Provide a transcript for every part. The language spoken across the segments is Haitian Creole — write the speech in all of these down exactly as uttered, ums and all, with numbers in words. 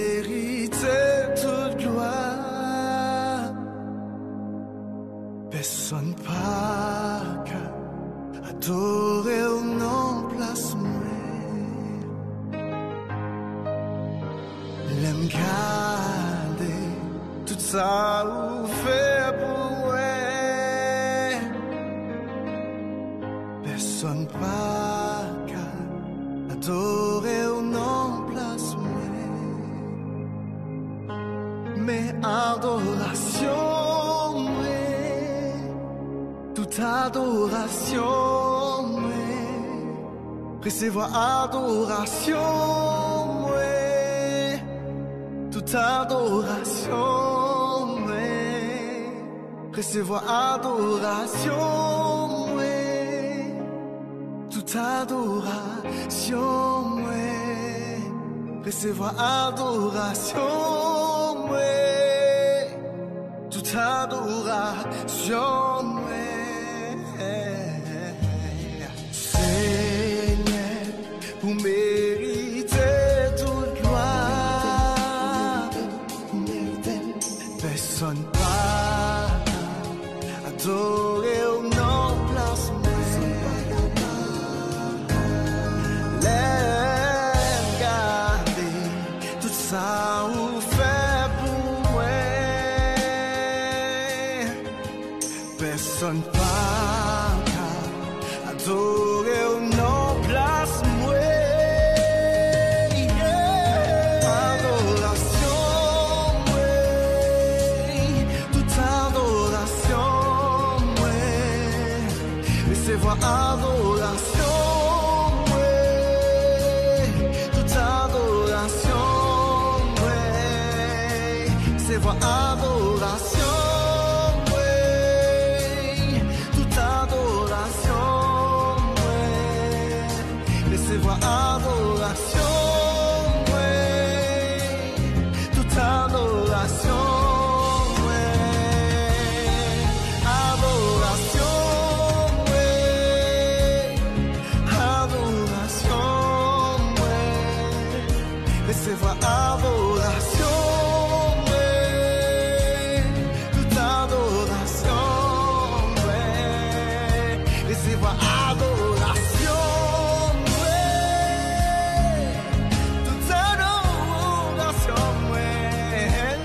Merite tout glwa. Pèsonn pa ka adore w nan plas mwen. Lè m gade tout sa ou fè pou mwen, pèsonn pa ka adore w nan plas mwen. Men adorasyon mwen, tout adorasyon mwen, resevwa adorasyon mwen, tout adorasyon mwen, resevwa adorasyon mwen, tout adorasyon mwen, resevwa adorasyon mwen, tout adorasyon mwen. Senyè, ou merite tout glwa. Pèsonn pa ka adore w nan plas mwen. Lè m gade tout sa ou fè pou mwen, pèsonn pa ka adore w nan plas mwen. Adorasyon mwen, tout adorasyon mwen, resevwa adorasyon mwen, tout adorasyon mwen, resevwa adorasyon mwen, tout adorasyon mwen, resevwa adorasyon mwen, tout adorasyon mwen, adorasyon mwen, adorasyon mwen, resevwa adorasyon mwen, tout adorasyon mwen, resevwa adorasyon mwen, tout adorasyon mwen,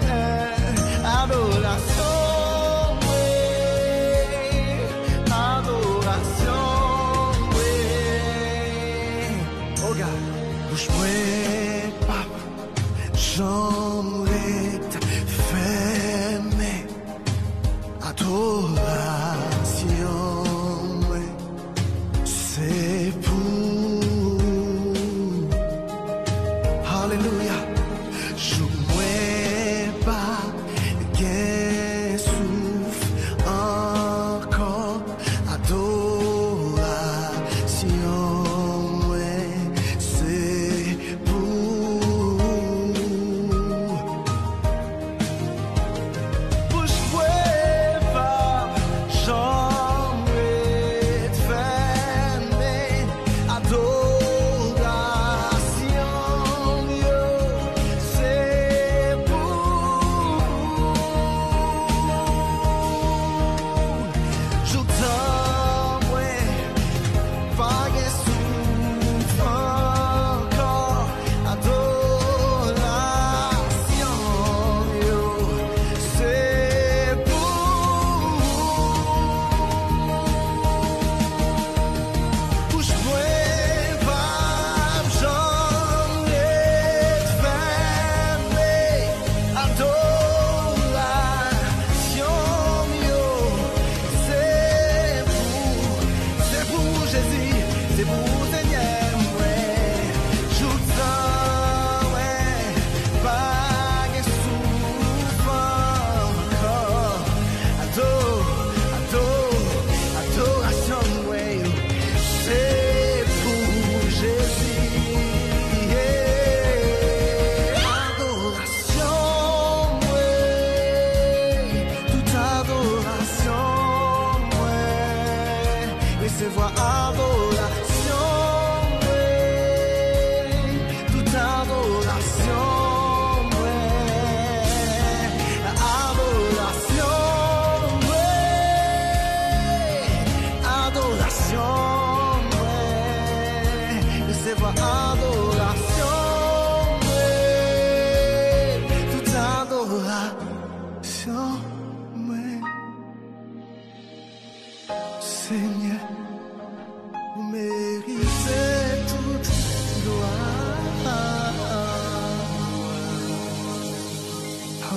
adorasyon mwen, adorasyon mwen. Oh God, bouch mwen p ap janm ret fèmen. Adorasyon mwen, se pou ou. Alelouya. Jou mwen pa gen souf ankò. Adorasyon mwen, se pou ou. Bouch mwen p ap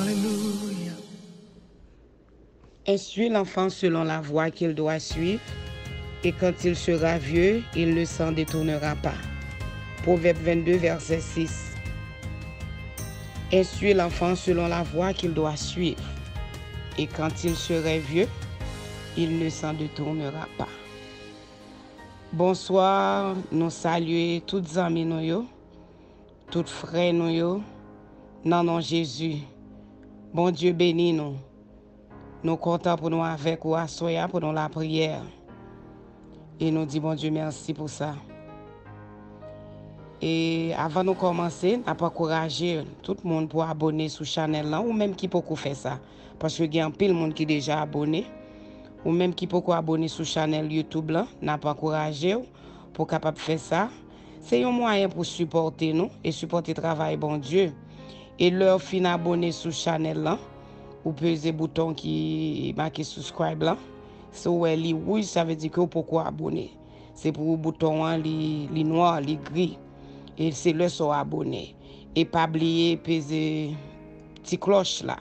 Alléluia. Instruis l'enfant selon la voie qu'il doit suivre, et quand il sera vieux, il ne s'en détournera pas. Proverbe vingt-deux, verset six. Instruis l'enfant selon la voie qu'il doit suivre, et quand il sera vieux, il ne s'en détournera pas. Bonswa, nou salye tout zanmi nou yo, tout frè nou yo, nan non Jezi. Bondye beni nou. Nou kontan pou nou avèk ou aswè a pou nou lapriyè. E nou di Bondye mèsi pou sa. E avan nou kòmanse, n ap ankouraje tout moun pou abone sou chanèl lan, ou menm ki poko fè sa. Paske gen anpil moun ki deja abone. Ou menm ki poko abone sou chanèl YouTube lan, n ap ankouraje w pou w kapab fè sa. Se yon mwayen pou sipòte nou e sipòte travay Bondye. E lè w fin abone sou chanèl lan, ou peze bouton ki make subscribe lan. Si w wè li wouj, sa vle di ke w poko abone. Se pou bouton an li, li nwa, li gri. E se lè sa w abone. E pa bliye peze ti klòch la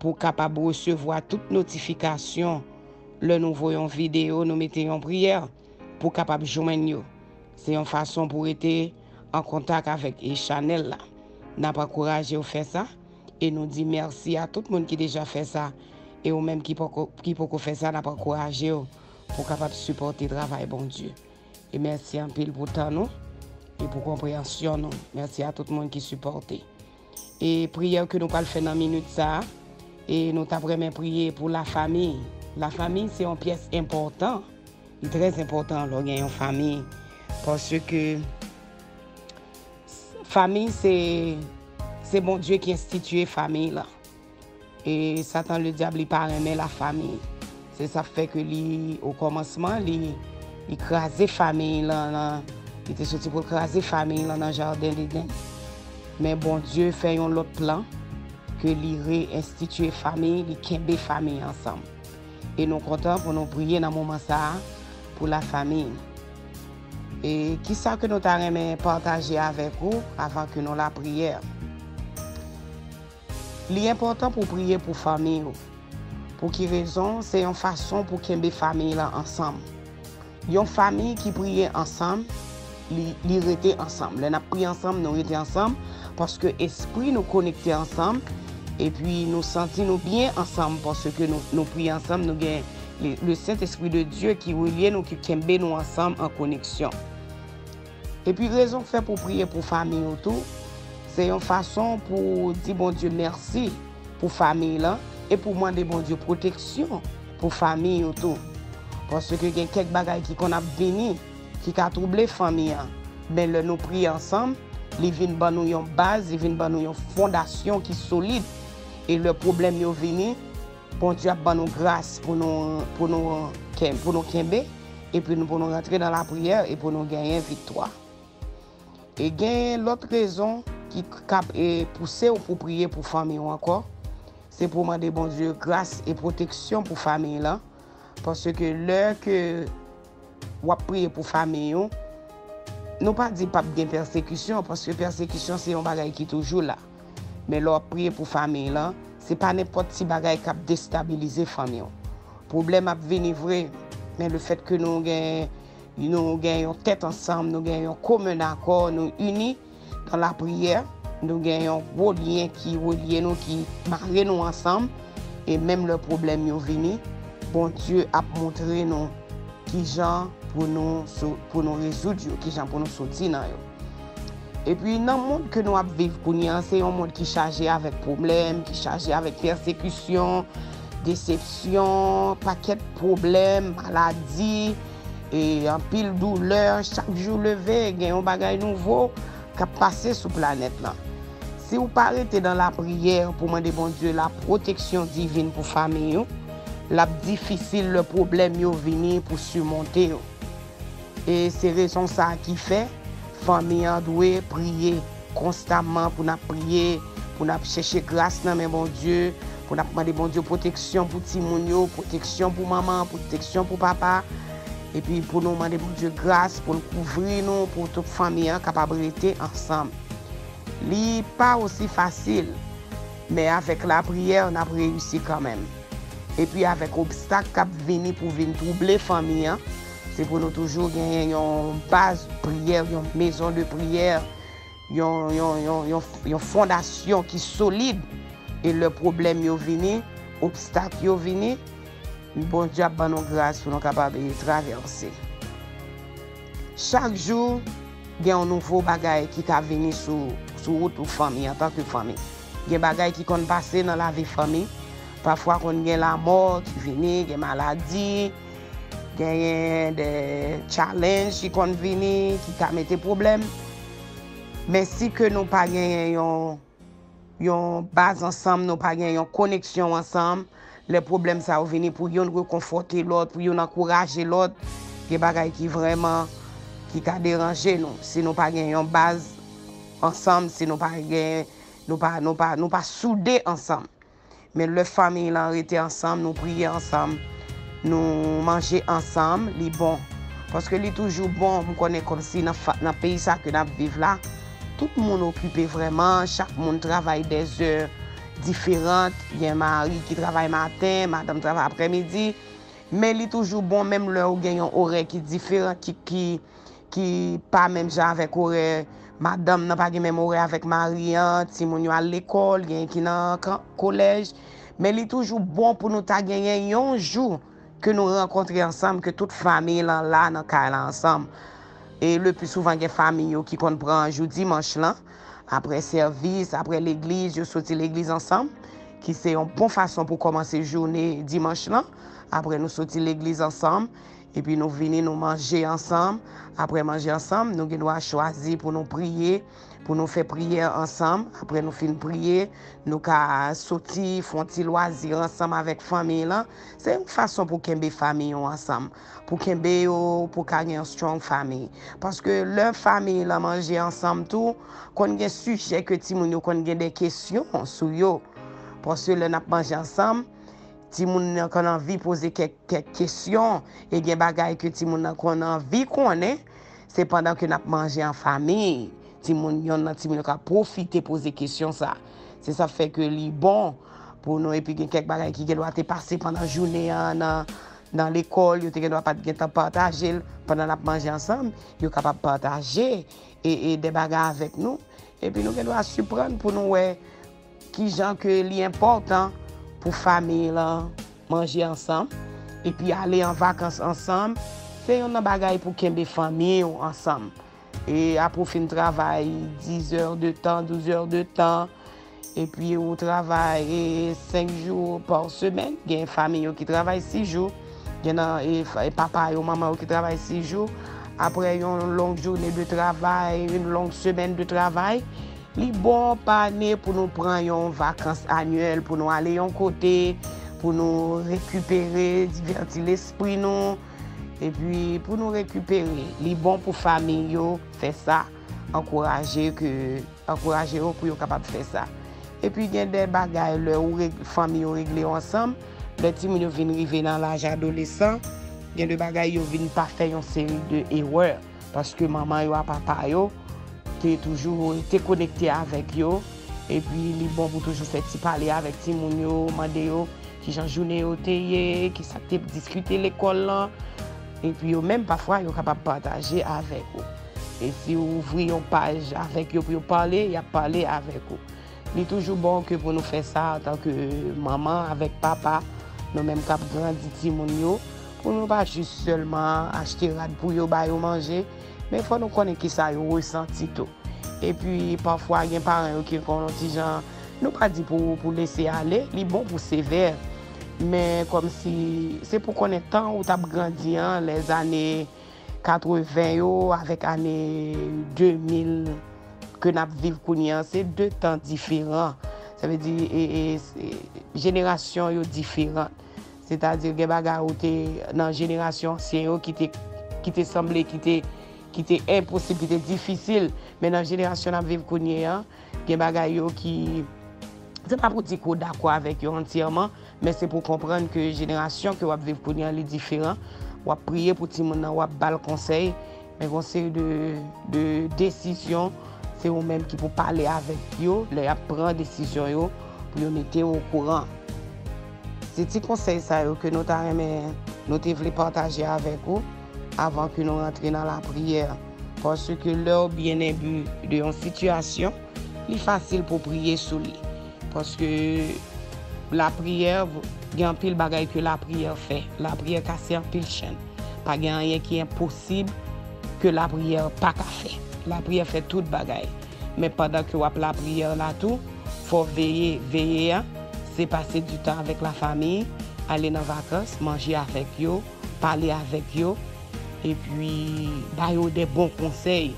pou w kapab resevwa tout notifikasyon lè nou voye yon videyo, nou mete yon priyè pou w kapab jwenn yo. Se yon fason pou w rete an kontak avèk e chanèl la. N ap ankouraje w fè sa e nou di mèsi a tout moun ki deja fè sa. E ou menm ki poko, ki poko fè sa, n ap ankouraje w pou w kapab sipòte travay Bondye. E mèsi anpil pou tan nou e pou konpreyansyon nou. Mèsi a tout moun ki sipòte. E priyè ke nou pral fè nan minit sa a, e nou t ap renmen priye pou lafanmi. Lafanmi se yon pyès enpòtan. Li trè enpòtan lè w gen yon fanmi. Paske fanmi se, se Bondye ki enstitiye fanmi lan. E Satan Ledyab, li pa renmen lafanmi. Se sa k fè ke li, o kòmansman, li, li kraze fanmi lan, lan, li te soti pou l kraze fanmi lan nan jaden Eden. Men Bondye fè yon lòt plan, ke li reenstitiye fanmi, li kenbe fanmi ansanm. E nou kontan pou nou priye nan moman sa a pou lafanmi. E kisa ke nou ta renmen pataje avèk ou avan ke nou lapriyè? Li enpòtan pou w priye pou fanmi w. Pou ki rezon? Se yon fason pou kenbe fanmi lan ansanm. Yon fanmi ki priye ansanm, li, li rete ansanm. Lè n ap priye ansanm, nou rete ansanm, paske espri nou konekte ansanm, epi nou santi nou byen ansanm, paske nou, nou priye ansanm, nou gen le, le Saint-Esprit de Dieu ki relye nou, ki kenbe nou ansanm an koneksyon. Epi rezon k fè pou w priye pou fanmi w tou, se yon fason pou w di Bondye mèsi pou fanmi lan e pou w mande Bondye pwoteksyon pou fanmi w tou. Paske gen kèk bagay ki konn ap vini, ki ka twouble fanmi an. Men lè nou priye ansanm, li vin ban nou yon baz, li vin ban nou yon fondasyon ki solid. E lè pwoblèm yo vini, Bondye ap ban nou gras pou nou, pou nou, ken-, pou nou kenbe, epi nou, pou nou rantre nan lapriyè e pou nou genyen viktwa. E gen lòt rezon ki k-, kab, e, pouse w pou priye pou fanmi w ankò. Se pou w mande Bondye gras e pwoteksyon pou fanmi lan. Paske lè ke w ap priye pou fanmi w, nou pa di p ap gen pèsekisyon, paske pèsekisyon se yon bagay ki toujou la. Men lè w ap priye pou fanmi lan, se pa nenpòt ti bagay k ap destabilize fanmi w. Pwoblèm ap vini vre, men lefètke nou gen, nou gen yon tèt ansanm, nou gen yon komen akò, nou ini nan lapriyè, nou gen yon gwo lyen ki relye nou, ki mare nou ansanm, e menm lè pwoblèm yo vini, Bondye ap montre nou kijan pou nou sou-, pou nou rezoud yo, kijan pou nou soti nan yo. Epi nan mond ke nou ap viv kounye a, se yon mond ki chaje avèk pwoblèm, ki chaje avèk pèsekisyon, desepsyon, pakèt pwoblèm, maladi, e anpil doulè. Chak jou leve, gen yon bagay nouvo k ap pase sou planèt lan. Si w pa rete nan lapriyè pou mande Bondye lapwoteksyon divin pou fanmi w, l ap difisil lè pwoblèm yo vini pou simonte yo. E se rezon sa a ki fè fanmi an dwe priye konstamman, pou n ap priye, pou n ap chèche gras nan men Bondye, pou n ap mande Bondye pwoteksyon pou timoun yo, pwoteksyon pou manman, pwoteksyon pou papa, epi pou nou mande Bondye gras pou l kouvri nou, pou tout fanmi an kapab rete ansanm. Li pa osi fasil Men avèk lapriyè, n ap reyisi kanmenm. Epi avèk obstak k ap vini pou vin twouble fanmi an, se pou nou toujou genyen yon baz priyè, yon maison de prière, yon, yon, yon, yon, yon fondasyon ki solid. E lè pwoblèm yo vini, obstak yo vini, Bondye ap ban nou gras pou nou kapab travèse. Chak jou, gen yon nouvo bagay ki ka vini sou, sou wout ou fanmi, antanke fanmi. Gen bagay ki konn pase nan lavi fanmi. Pafwa konn gen lanmò ki vini, gen maladi, genyen de challenge ki konn vini, ki ka mete pwoblèm. Men si ke nou pa genyen yon, yon baz ansanm, nou pa gen yon koneksyon ansanm, lè pwoblèm sa yo vini pou youn rekonfòte lòt, pou youn ankouraje lòt, gen bagay ki vrèman, ki ka deranje nou. Si nou pa gen yon baz ansanm, si nou pa gen, nou pa, nou pa, nou pa soude ansanm. Men lè fanmi lan rete ansanm, nou priye ansanm, nou manje ansanm, li bon. Paske li toujou bon, m konnen kòmsi nan, fa- nan peyi sa ke n ap viv la, tout moun okipe vrèman, chak moun travay dèzè diferan, gen mari ki travay maten, madanm travay aprèmidi, men li toujou bon menm lè ou gen yon orè ki diferan, ki, ki, ki pa menm jan avèk orè madanm nan, pa gen menm orè avèk mari an, timoun yo al lekòl, gen ki nan kan- kolèj, men li toujou bon pou nou ta genyen yon jou ke nou rankontre ansanm, ke tout fanmi lan la nan kay la ansanm. E le pli souvan gen fanmi yo ki konn pran jou dimanch lan, apre sèvis, apre legliz, yo soti legliz ansanm, ki se yon bon fason pou kòmanse jounen dimanch lan. Apre nou soti legliz ansanm, epi nou vini, nou manje ansanm. Apre manje ansanm, nou gen dwa chwazi pou nou priye, pou nou fè priyè ansanm. Apre nou fin priye, nou ka soti, fè yon ti lwazi ansanm avèk fanmi lan. Se yon fason pou kenbe fanmi yo ansanm, pou kenbe yo, pou ka gen yon strong fanmi. Paske lè fanmi lan manje ansanm tou, konn gen sijè ke timoun yo konn gen de kesyon sou yo. Paske lè n ap manje ansanm, timoun nan konn anvi poze kèk, kèk kesyon, e gen bagay ke timoun nan konn anvi konnen, se pandan ke n ap manje an fanmi. Timoun, yonn nan timoun yo ka pwofite poze kesyon sa. Se sa fè ke li bon pou nou, epi gen kèk bagay ki gen dwa te pase pandan jounen an nan, nan lekòl, yo te gen dwa pa t gentan pataje l pandan n ap manje ansanm, yo kapab pataje e, e de bagay avèk nou. Epi nou gen dwa siprann pou nou wè kijan ke li enpòtan pou fanmi lan manje ansanm, epi ale an vakans ansanm, se youn nan bagay pou kenbe fanmi w ansanm. E apre w fin travay dizè de tan, douzè de tan, epi ou travay, e, senk jou pa semèn, gen fanmi yo ki travay sis jou, gen nan, e, fa- e papa yo, manman yo ki travay sis jou, apre yon long jounen de travay, yon long semèn de travay, li bon pa ane pou nou pran yon vakans anyèl, pou nou ale yon kote, pou nou rekipere, divèti lespri nou, epi pou nou rekipere. Li bon pou fanmi yo fè sa, ankouraje ke, ankouraje yo pou yo kapab fè sa. Epi gen de bagay lè ou reg- fanmi yo regle yo ansanm, lè timoun yo vin rive nan laj adolesan, gen de bagay yo vin pa fè yon seri de erè. Paske manman yo a papa yo te toujou te konekte avèk yo. Epi li bon pou toujou fè ti pale avèk timoun yo, mande yo kijan jounen yo te ye, kisa k te diskite lekòl lan. Epi yo menm pafwa yo kapab pataje avèk ou. E si ou ouvri yon paj avèk yo pou yo pale, y ap pale avèk ou. Li toujou bon ke pou nou fè sa antanke manman avèk papa, nou menm k ap grandi timoun yo, pou nou pa jis sèlman achte rad pou yo, ba yo manje, men fò nou konnen kisa yo resanti tou. Epi pafwa gen paran yo ki konn yon ti jan, nou pa di pou, pou lese ale, li bon pou sevè, men kòmsi se pou konnen tan ou t ap grandi an, lèzane katreven yo avèk ane de mil ke n ap viv kounye an, se de tan diferan. Sa vle di, e, e, e, jenerasyon yo diferan. Sètadi, gen bagay ou te nan jenerasyon ansyen yo ki te, ki te sanble, ki te, ki te enposib, ki te difisil. Men nan jenerasyon n ap viv kounye an, gen bagay yo ki, se pa pou di ke w dakò avèk yo antyèman, men se pou w konprann ke jenerasyon ke w ap viv kounye an, li diferan. W ap priye pou timoun nan, w ap ba l konsèy, men gen yon seri de, de desizyon, se ou menm ki pou pale avèk yo, lè y ap pran desizyon yo, pou yo mete w okouran. Se ti konsèy sa yo ke nou ta renmen, nou te vle pataje avèk ou avan ke nou rantre nan lapriyè. Paske lè w byen enbi de yon sitiyasyon, li fasil pou w priye sou li. Paske lapriyè, gen anpil bagay ke lapriyè fè. Lapriyè kase anpil chenn. Pa gen anyen ki enposib ke lapriyè pa ka fè. Lapriyè fè tout bagay. Men pandan ke w ap lapriyè la tou, fò w veye. Veye a, se pase du tan avèk lafanmi, ale nan vakans, manje avèk yo, pale avèk yo, epi ba yo de bon konsèy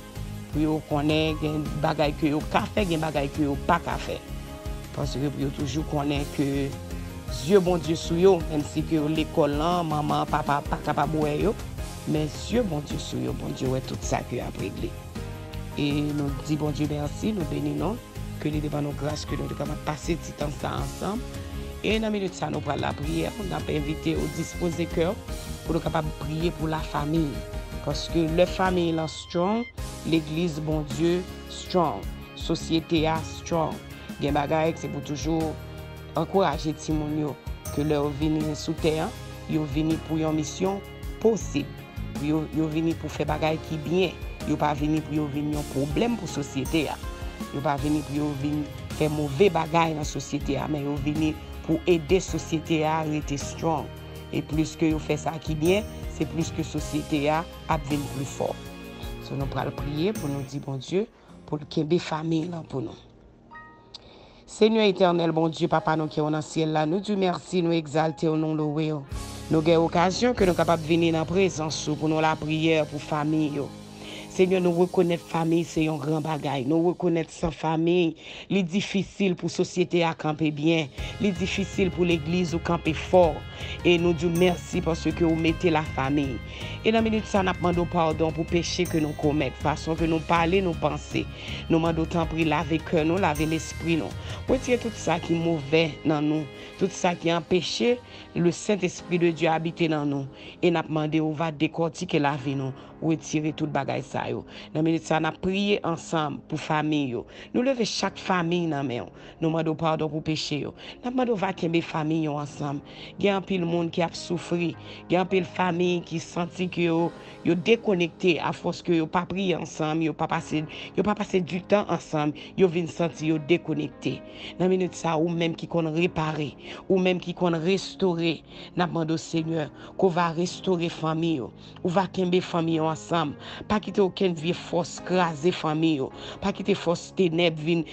pou yo konnen gen bagay ke yo ka fè, gen bagay ke yo pa ka fè. Paske pou yo toujou konnen ke zye Bondye sou yo, menm si ke yo lekòl lan, manman, papa pa kapab wè yo, men zye Bondye sou yo, Bondye wè tout sa ke y ap regle. E nou di Bondye mèsi, nou beni non, ke li te ban nou gras ke nou te kapab pase ti tan sa ansanm. E nan minit sa nou pral lapriyè, n ap envite w dispoze kè w pou nou kapab priye pou lafanmi. Paske lè fanmi lan strong, legliz Bondye strong, sosyete a strong. Gen bagay se pou toujou ankouraje timoun yo ke lè yo vini sou tè an, yo vini pou yon misyon posib. Pou yo, yo vini pou fè bagay ki byen. Yo pa vini pou yo vin yon pwoblèm pou sosyete a. Yo pa vini pou yo vin fè move bagay nan sosyete a, men yo vini pou ede sosyete a rete strong. E plis ke yo fè sa ki byen, se plis ke sosyete a ap vin pli fò. So, nou pral priye pou nou di Bondye pou l kenbe fanmi lan pou nou. Senyè Etènèl, Bondye, Papa nou ki w nan syèl la, nou di w mèsi, nou egzalte w, nou lwe w. Nou gen okazyon ke nou kapab vini nan prezans ou pou nou lapriyè pou fanmi yo. Senyè, nou rekonèt fanmi se yon gran bagay. Nou rekonèt san fanmi, li difisil pou sosyete a kanpe byen. Li difisil pou legliz ou kanpe fò. E nou di w mèsi paske w mete lafanmi. E nan minit sa, n ap mande w padon pou peche ke nou komèt, fason ke nou pale, nou panse. Nou mande w tanpri lave kè nou, lave lespri nou. Retire tout sa ki move nan nou, tout sa ki anpeche le Saint-Esprit de Dieu abite nan nou. E n ap mande w va dekòtike lavi nou, retire tout bagay sa yo. Nan minit sa, n ap priye ansanm pou fanmi yo. Nou leve chak fanmi nan men w. Nou mande w padon pou peche yo. N ap mande w va kenbe fanmi yo ansanm. Gen anpil moun ki ap soufri. Gen anpil fanmi ki santi ke yo, yo dekonekte afòs ke yo pa priye ansanm, yo pa pase, yo pa pase du tan ansanm, yo vin santi yo dekonekte. Nan minit sa, ou menm ki konn repare, ou menm ki konn restore, n ap mande w, Senyè, ke w va restore fanmi yo. Ou va kenbe fanmi yo ansanm. Pa kite okenn vye fòs kraze fanmi yo. Pa kite fòs tenèb vin,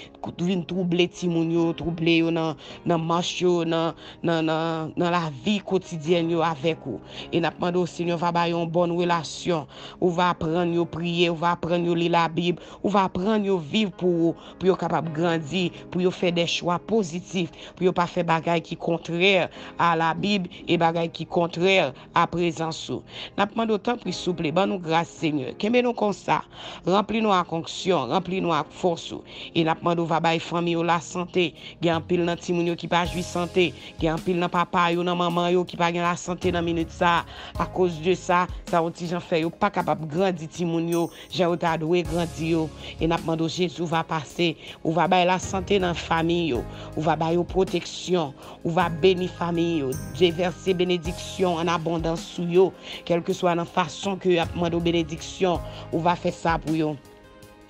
vin twouble timoun yo, twouble yo nan, nan mach yo, nan, nan, nan, nan lavi kotidyèn yo avèk ou. E n ap mande w, Senyè, w va ba yo yon bòn relasyon. Ou va aprann yo priye, ou va aprann yo li Labib, ou va aprann yo viv pou ou, pou yo kapab grandi, pou yo fè de chwa pozitif, pou yo pa fè bagay ki kontrè a Labib e bagay ki kontrè a prezans ou. N ap mande w, tanpri, souple, ban nou gras, Senyè. Kenbe nou konsa. Ranpli nou ak onksyon, ranpli nou ak fòs ou. E n ap mande w va bay fanmi yo lasante. Gen anpil nan timoun yo ki pa jwi sante. Gen anpil nan papa yo, nan manman yo ki pa gen lasante nan minit sa. Akoz de sa, sa yon ti jan fè yo pa kapab grandi timoun yo jan yo ta dwe grandi yo. E n ap mande w, Jezi, ou va pase, ou va bay lasante nan fanmi yo, ou va ba yo pwoteksyon, ou va beni fanmi yo, devèse benediksyon an abondans sou yo, kèlkeswa nan fason ke y ap mande w benediksyon, ou va fè sa pou yo.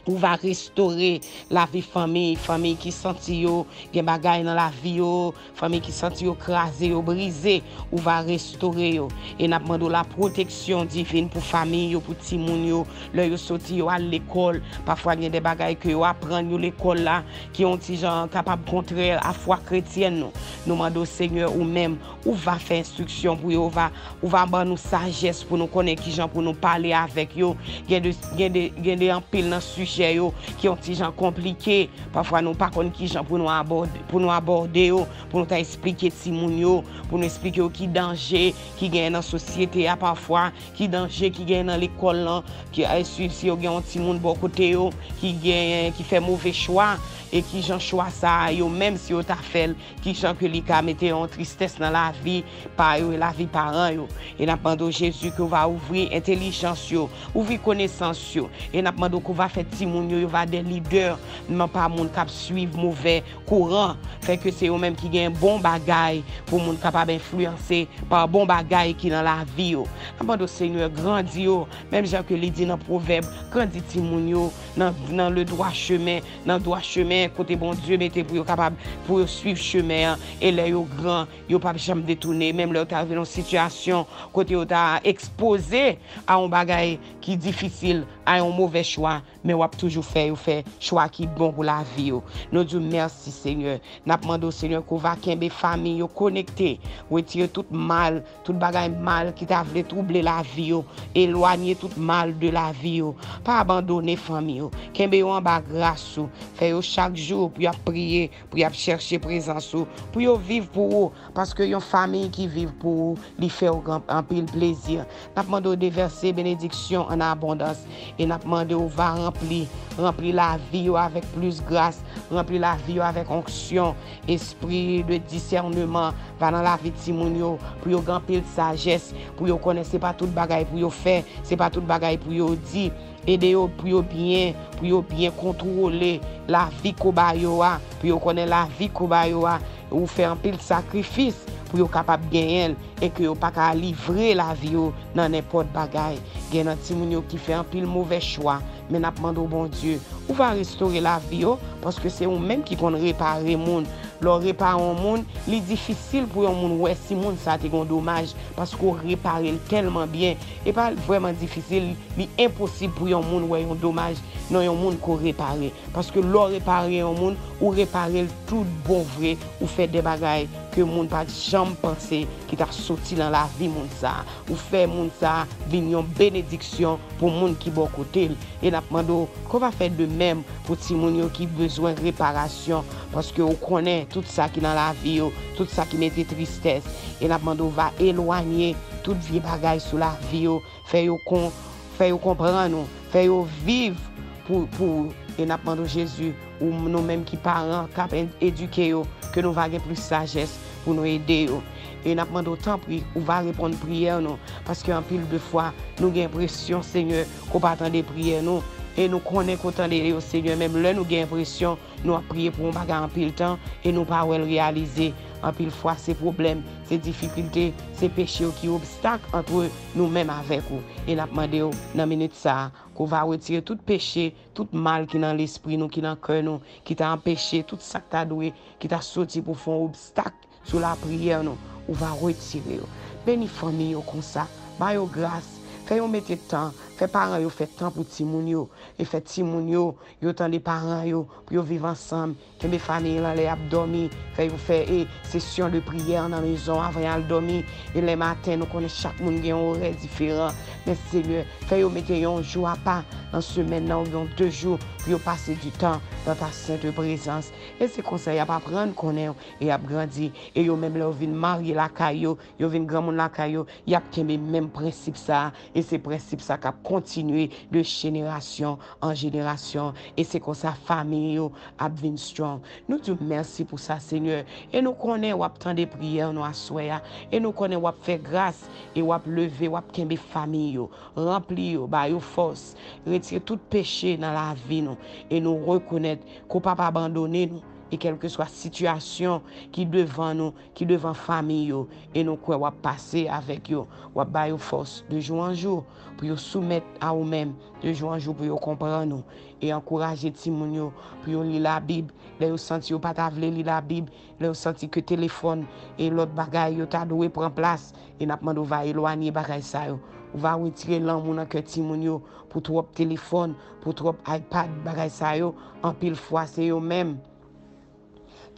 Ou va restore lavi fanmi, fanmi ki santi yo gen bagay nan lavi yo, fanmi ki santi yo kraze, yo brize, ou va restore yo. E n ap mande w lapwoteksyon divin pou fanmi yo, pou timoun yo, lè yo soti, yo al lekòl. Pafwa gen de bagay ke yo aprann yo lekòl la, ki yon ti jan kapab kontrè a fwa kretyèn nou. Nou mande w, Senyè, ou menm, ou va fè enstriksyon pou yo, ou va, ou va ban nou sajès pou nou konnen kijan pou nou pale avèk yo. Gen de, gen de, gen de anpil nan sijè yo ki yon ti jan konplike. Pafwa nou pa konn kijan pou nou abòde, pou nou abòde yo, pou nou ta esplike timoun yo, pou nou esplike yo ki danje ki genyen nan sosyete a pafwa, ki danje ki genyen nan lekòl lan, ki, eh, si, si yo gen yon timoun bò kote yo, ki genyen, ki fè move chwa, e kijan chwa sa a, yo menm si yo ta fè l, kijan ke li ka mete yon tristès nan lavi pa yo e lavi paran yo. E n ap mande w, Jezi, ke w va ouvri entèlijans yo, ouvri konesans yo. E n ap mande w ke w va fè timoun yo, yo va de lidè, non pa moun k ap swiv movè kouran, fè ke se yo menm ki gen bon bagay pou moun kapab enfliyanse pa bon bagay ki nan lavi yo. N ap mande w, Senyè, grandi yo, menm jan ke li di nan Pwovèb, grandi timoun yo nan, nan le droit chemin, nan dwa chemen kote Bondye mete pou yo kapab, pou yo swiv chemen an, e lè yo gran, yo p ap janm detounen, menm lè yo ta rive nan yon sitiyasyon kote yo ta ekspoze a yon bagay ki difisil, a yon movè chwa, men w ap toujou fè yo fè chwa ki bon pou lavi yo. Nou di w mèsi, Senyè. N ap mande w, Senyè, ke w va kenbe fanmi yo konekte, retire tout mal, tout bagay mal ki ta vle twouble lavi yo, elwanye tout mal de lavi yo. Pa abandone fanmi yo. Kenbe yo anba gras ou. Fè yo chak jou pou y ap priye, pou y ap chèche prezans ou, pou yo viv pou ou, paske yon fanmi ki viv pou ou, li fè w gran, anpil plezi. N ap mande w devèse benediksyon an abondans, e n ap mande w va ranpli, ranpli lavi yo avèk plis gras, ranpli lavi yo avèk onksyon, espri de disèneman va nan lavi timoun yo, pou yo gen anpil sajès, pou yo konnen se pa tout bagay pou yo fè, se pa tout bagay pou yo di. Ede yo pou yo byen, pou yo byen kontwole lavi kobay yo a, pou yo konnen lavi kobay yo a, ou fè anpil sakrifis pou yo kapab genyen l, e ke yo pa ka livre lavi yo nan nenpòt bagay. Gen nan timoun yo ki fè anpil movè chwa, men n ap mande w, Bondye, ou va restore lavi yo, paske se ou menm ki konn repare moun. Lè w repare yon moun, li difisil pou yon moun wè si moun sa te gen yon domaj, paske w repare l tèlman byen. E pa vrèman difisil, li enposib pou yon moun wè yon domaj nan yon moun ke w repare. Paske lè w repare yon moun, ou repare l tout bon vre, ou fè de bagay ke moun pa t janm panse ki t ap soti nan lavi moun sa a. Ou fè moun sa a vin yon benediksyon pou moun ki bò kote l. E n ap mande w ke w va fè de menm pou timoun yo ki bezwen reparasyon, paske w konnen tout sa ki nan lavi yo, tout sa ki mete tristès. E n ap mande w va elwanye tout vye bagay sou lavi yo, fè yo kon, fè yo konprann ou, fè yo viv pou, pou ou. E n ap mande w, Jezi, ou, nou menm ki paran k ap en-, edike yo, ke nou va gen plis sajès pou nou ede yo. E n ap mande w, tanpri, ou va reponn priyè nou, paske anpil de fwa, nou gen enpresyon, Senyè, ke w pa tande priyè nou, e nou konnen ke w tande yo, Senyè, menm lè nou gen enpresyon, nou ap priye pou yon bagay anpil tan, e nou pa wè l reyalize. Anpil fwa, se pwoblèm, se difikilte, se peche yo ki obstak ant nou menm avèk ou. E n ap mande w, nan minit sa a, ke w va retire tout peche, tout mal ki nan lespri nou, ki nan kè nou, ki ta anpeche tout sa k ta dwe, ki ta soti pou fè yon obstak sou lapriyè nou, ou va retire yo. Beni fanmi yo konsa, ba yo gras, fè yo mete tan, fè paran yo fè tan pou timoun yo, e fè timoun yo, yo tande paran yo, pou yo viv ansanm, kenbe fanmi yo anlè y ap dòmi, fè yo fè, e, sesyon de priyè nan mezon avan y al dòmi, e lè maten, nou konnen chak moun gen yon orè diferan, men Senyè, fè yo mete yon jou apa nan semèn nan, oubyen de jou, pou yo pase du temps dans ta sainte présence. E se konsa y ap aprann konnen w, e y ap grandi. E yo menm, lè yo vin marye lakay yo, yo vin granmoun lakay yo, y ap kenbe menm prensip sa a. E se prensip sa k ap kontinye de jenerasyon an jenerasyon. E se konsa fanmi yo ap vin strong. Nou di w mèsi pou sa, Senyè. E nou konnen w ap tande priyè nou aswè a. E nou konnen w ap fè gras. E w ap leve, w ap kenbe fanmi yo. Ranpli yo, ba yo fòs. Retire tout peche nan lavi nou. E nou rekonèt ke w p ap abandone nou. E kèlkeswa sitiyasyon ki devan nou, ki devan fanmi yo, e nou kwè w ap pase avèk yo. W ap ba yo fòs de jou an jou pou yo soumèt a ou menm, de jou an jou pou yo konprann ou. E ankouraje timoun yo pou yo li Labib. Lè yo santi yo pa ta vle li Labib, lè yo santi ke telefòn e lòt bagay yo ta dwe pran plas, e n ap mande w va elwanye bagay sa yo. Ou va retire lanmou nan kè timoun yo pou twòp telefòn, pou twòp iPad, bagay sa yo. Anpil fwa, se yo menm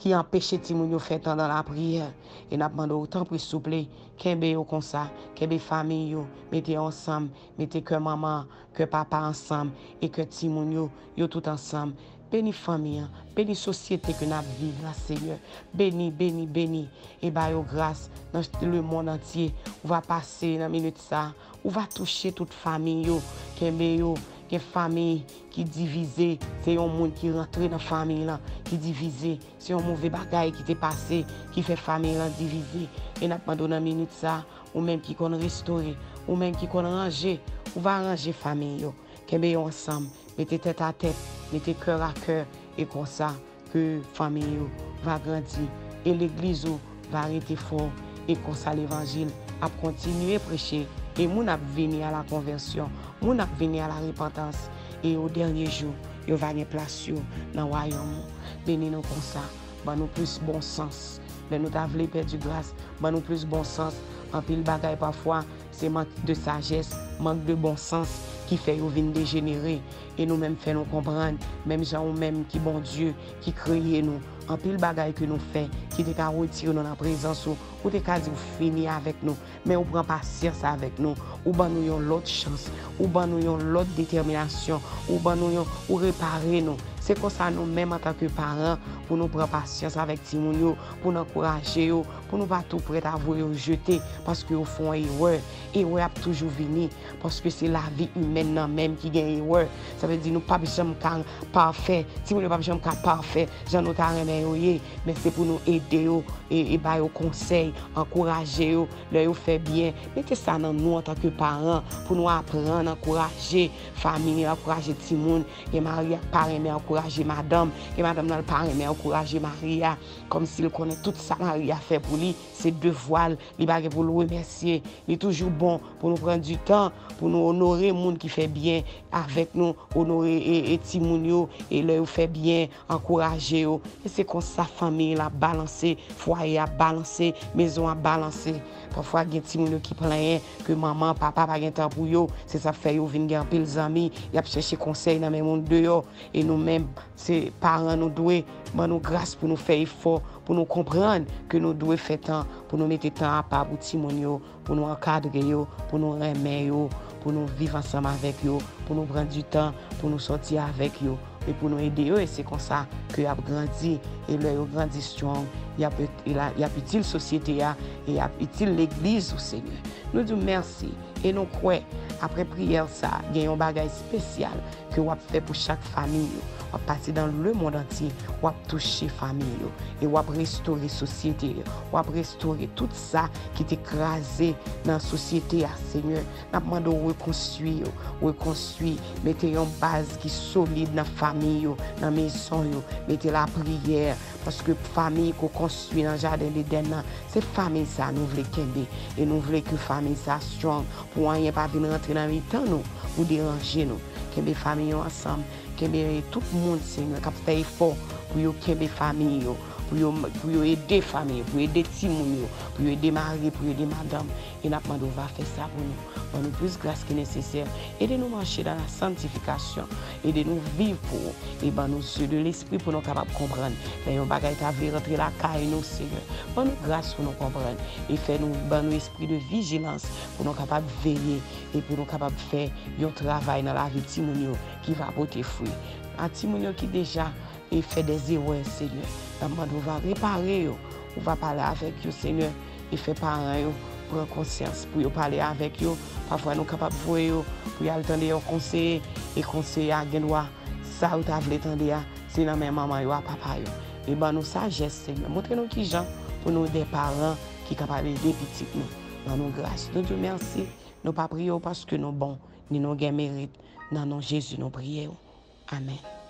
ki anpeche timoun yo fè tan nan lapriyè. E n ap mande w, tanpri, souple, kenbe yo konsa, kenbe fanmi yo, mete yo ansanm, mete kè manman, kè papa ansanm, e kè timoun yo, yo tout ansanm. Beni fanmi an, beni sosyete ke n ap viv la, Senyè. Beni, beni, beni, e ba yo gras nan lemonn antye. Ou va pase nan minit sa a, ou va touche tout fanmi yo, kenbe yo, Gen fanmi ki divize, se yon moun ki rantre nan fanmi lan ki divize, se yon move bagay ki te pase ki fè fanmi lan divize. E n ap mande w nan minit sa, ou menm ki konn restore, ou menm ki konn ranje, ou va ranje fanmi yo. Kenbe yo ansanm, mete tèt a tèt, mete kè a kè, e konsa ke fanmi yo va grandi e legliz ou va rete fò, e konsa levanjil ap kontinye preche, e moun ap vini a la konvèsyon, moun ap vini a la repantans, e o dènye jou, yo va gen plas yo nan wayòm ou. Beni nou konsa, ban nou plis bon sans. Lè nou ta vle pèdi gras, ban nou plis bon sans. Anpil bagay pafwa, se mank de sajès, mank de bon sans ki fè yo vin dejenere. E nou menm fè nou konprann, menm jan ou menm ki Bondye, ki kreye nou, anpil bagay ke nou fè, ki te ka retire nou nan prezans ou, ou te ka di ou fini avèk nou, men ou pran pasyans avèk nou, ou ban nou yon lòt chans, ou ban nou yon lòt detèminasyon, ou ban nou yon, ou repare nou. Se konsa nou menm antanke paran, pou nou pran pasyans avèk timoun yo, pou n ankouraje yo, pou nou pa tou prèt a voye yo jete, paske yo fè yon erè. Erè ap toujou vini, paske se lavi imèn nan menm ki gen erè. Sa vle di nou p ap janm ka pafè, timoun yo p ap janm ka pafè jan nou ta renmen yo ye, men se pou nou ede yo, e, e ba yo konsèy, ankouraje yo, lè yo fè byen. Mete sa nan nou antanke paran, pou nou aprann ankouraje fanmi, ankouraje timoun. Gen mari a k pa renmen ankouraje madanm, gen madanm nan l pa renmen ankouraje mari a, kòmsi l konnen tout sa mari a fè pou li, se devwa l, li pa gen pou l remèsye. Li toujou bon pou nou pran di tan, pou nou onore moun ki fè byen avèk nou, onore, e, e timoun yo, e lè yo fè byen, ankouraje yo. E se konsa fanmi la ap balanse, fwaye ap balanse, mezon ap balanse. Pafwa gen timoun yo ki plenyen ke manman, papa pa gen tan pou yo, se sa k fè yo vin gen anpil zanmi, y ap chèche konsèy nan men moun deyò. E nou menm, se paran, nou dwe ban nou gras pou nou fè efò, pou nou konprann ke nou dwe fè tan, pou nou mete tan apa pou timoun yo, pou nou ankadre yo, pou nou renmen yo, pou nou viv ansanm avèk yo, pou nou pran di tan, pou nou sòti avèk yo, e pou nou ede yo, e se konsa ke y ap grandi, e lè yo grandi strong, y ap, y ap itil sosyete a, e y ap itil legliz ou, Senyè. Nou di w mèsi, e nou kwè, apre priyè sa, gen yon bagay espesyal ke w ap fè pou chak fanmi yo. W ap pase dans le monde entier, w ap touche fanmi yo, e w ap restore sosyete yo, w ap restore tout sa ki te kraze nan sosyete a, Senyè. N ap mande w rekonstwi yo, rekonstwi, mete yon baz ki solid nan fanmi yo, nan mezon yo, mete lapriyè, paske fanmi ke w konstwi nan jaden Edenn nan, se fanmi sa nou vle kenbe, e nou vle ke fanmi sa strong, pou anyen pa vin rantre nan mitan nou, pou deranje nou. Kenbe fanmi yo ansanm, kenbe tout moun, Senyè, k ap fè efò pou yo kenbe fanmi yo, pou yo, pou yo ede fanmi yo, pou yo ede timoun yo, pou yo ede mari, pou yo ede madanm. E n ap mande w va fè sa pou nou. Ban nou plis gras ki nesesè. Ede nou mache dans la sanctification. Ede nou viv pou ou. E ban nou zye de lespri pou nou kapab konprann. Lè yon bagay ta vle rantre lakay nou, Senyè, ban nou gras pou nou konprann. E fè nou, ban nou espri de vijilans pou nou kapab veye e pou nou kapab fè yon travay nan lavi timoun yo ki va pote fwi. A timoun yo ki deja e fè dèzerè, Senyè, n ap mande w va repare yo, ou va pale avèk yo, Senyè, e fè paran yo pran konsyans pou yo pale avèk yo. Pafwa nou kapab voye yo pou y al tande yon konseye, e konseye a gen dwa, sa yo ta vle tande a, se nan men manman yo a papa yo. E ban nou sajès, Senyè. Montre nou kijan pou nou de paran ki kapab ede pitit nou. Ban nou gras. Nou di w mèsi. Nou pa priye w paske nou bon, ni nou gen merit. Nan non Jezi nou priye w. Amèn.